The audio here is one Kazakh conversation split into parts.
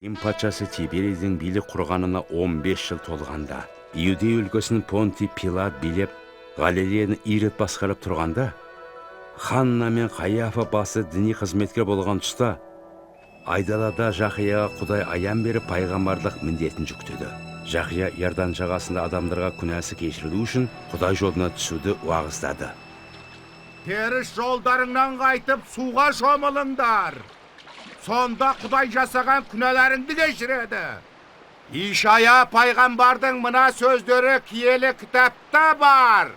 Рим патшасы Тиберийдің билік құрғанына 15 жыл толғанда, Иудей өлкесін Понтий Пилат билеп, Галилеяны Ирод басқарып тұрғанда, Ханна мен Қаяфа басы діни қызметкер болған тұста, айдалада Жақияға Құдай аян беріп пайғамбарлық міндетін жүктеді. Жақия Иордан жағасында адамдарға күнәсі кешірілу үшін Құдай жолына түсуді уағыздады. Теріс жолдарыңнан қайтып суға шомылыңдар. Сонда Құдай жасаған күнәларыңды кешіреді. Ишая пайғамбардың мына сөздері киелі кітапта бар.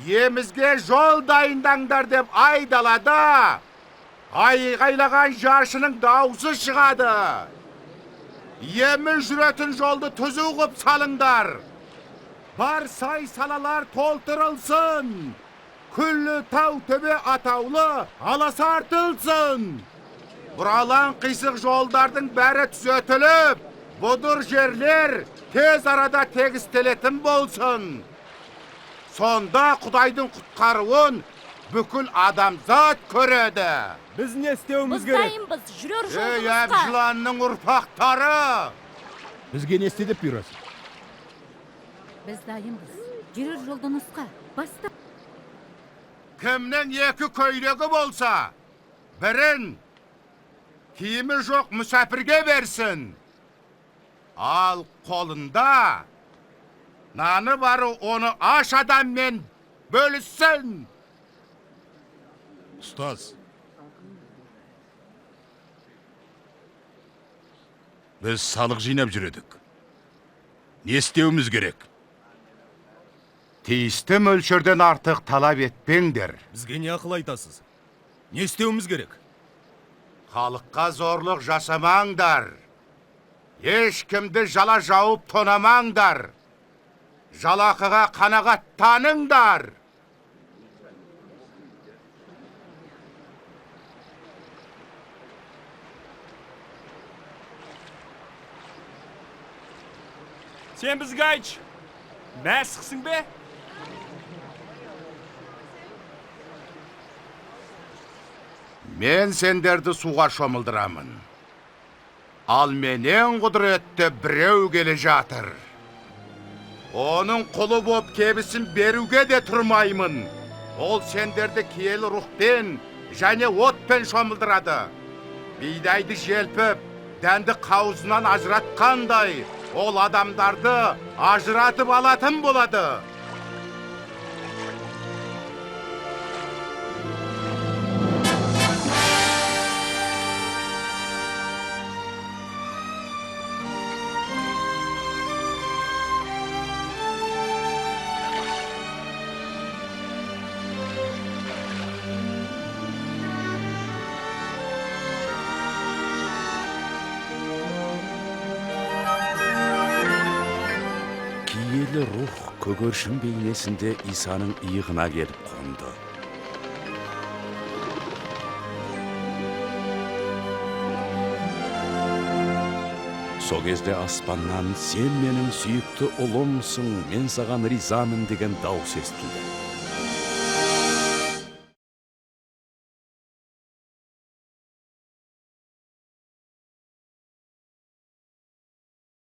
Иемізге жол дайындаңдар деп айдалада айғайлаған жаршының даусы шығады. Иеміз жүретін жолды түзу қып салыңдар. Бар сай салалар толтырылсын. Күллі тау төбе атаулы аласартылсын. Бұралаң қисық жолдардың бәрі түзетіліп, бұдыр жерлер тез арада тегістелетін болсын. Сонда Құдайдың құтқаруын бүкіл адамзат көреді. Біз не істеуіміз керек? Біз дайынбыз, жүрер Ей, жолды нұсқа. әбжыланның ұрпақтары! Бізге не істе деп бұйырасың? Біз дайынбыз, жүрер жолды нұсқа. Баста. Кімнің екі көйлегі болса, бірін киімі жоқ мүсәпірге берсін. Ал қолында наны бары оны аш адаммен бөліссін. Ұстаз, біз салық жинап жүредік. Не істеуіміз керек? Тиісті мөлшерден артық талап етпеңдер. Бізге не ақыл айтасыз? Не істеуіміз керек? Халыққа зорлық жасамаңдар. Ешкімді жала жауып тонамаңдар. Жалақыға қанағаттаныңдар. Сен бізге айтшы, Мәсіхсің бе? Мен сендерді суға шомылдырамын. Ал менен құдіретті біреу келе жатыр. Оның құлы боп кебісін беруге де тұрмаймын. Ол сендерді киелі рухпен және отпен шомылдырады. Бидайды желпіп, дәнді қауызынан ажыратқандай, ол адамдарды ажыратып алатын болады. Киелі рух көгершін бейнесінде Исаның иығына келіп қонды. Сол кезде аспаннан сен менің сүйікті ұлымсың, мен саған ризамын деген дауыс естілді.